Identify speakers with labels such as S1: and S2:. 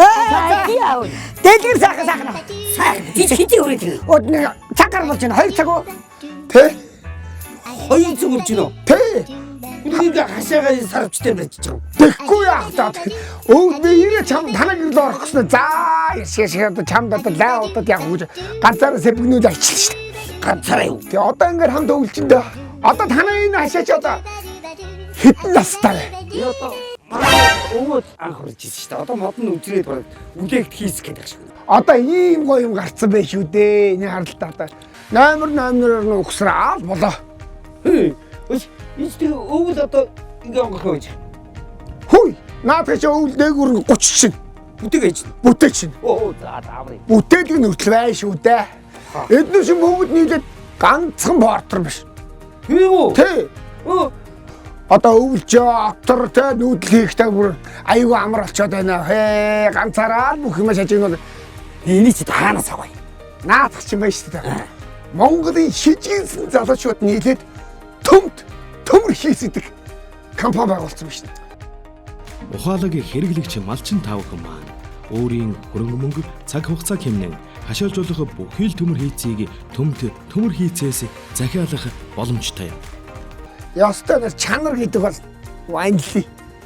S1: Яа.
S2: Дэлгэр сайхан сайхан.
S1: Сайхан. Чи хэдий хүрээд ирнэ?
S2: Од нэг цагаар болж байна. 2 цаг уу? Тэ?
S3: 2 цаг болж байна уу?
S2: Тэ.
S3: Ингээ хашаагаа сарвчтай байж байгаа.
S2: Тэгэхгүй яах вэ? Өө би ирээ чам танаа гэрэл орох гэсэн. За яшээ одоо чамд одоо лай удаад яах вэ гэж ганцаараа сэбгнүүд авчихлаа шүү дээ.
S3: Ганцаараа юу?
S2: Тэгээ одоо ингээд хамт өвлжин дээ. Одоо танаа энэ хашаач одоо хэдэн настай вэ?
S3: Би одоо манай өвөө анх хурж ирсэн шүү дээ. Одоо мод нь үзрээд бараг үлээгт хийсэх гэдэг шиг.
S2: Одоо ийм гоё юм гарцсан байх шүү дээ. Энэ харалтаа одоо номер номероор нь угсраа л болоо.
S3: Хөө. Энд тэг өвөл одоо ингээ онгох байж.
S2: Хүй, наадах чи өвөл дээгүүр нь 30 шин.
S3: Бүтээг ээж.
S2: Бүтээ чинь.
S3: Оо за заавар.
S2: Бүтээлэг нөхцөл бай шүү дээ. Эдгээр шин бүгд нийлээд ганцхан портер биш.
S3: Тийм үү?
S2: Тэ.
S3: Өө.
S2: Одоо өвлжөө, октор тэ нүүдэл хийхдээ бүр аюу амар болчоод байна. Хээ, ганцаараа л бүх юм шажигнууд
S3: Эний чи таанаас авах.
S2: наадах чинь байна шүү дээ. Монголын шижинсэн залуучууд нийлээд төмд төмөр хийсэдэг компани байгуулсан байна шүү дээ.
S4: Ухаалаг хэрэглэгч малчин тавхан маань өөрийн хөрөнгө мөнгө цаг хугацаа хэмнэн хашаалж болох бүхий л төмөр хийцийг төмд төмөр хийцээс захиалах боломжтой юм.
S2: Ёстой нэг чанар гэдэг бол ванли.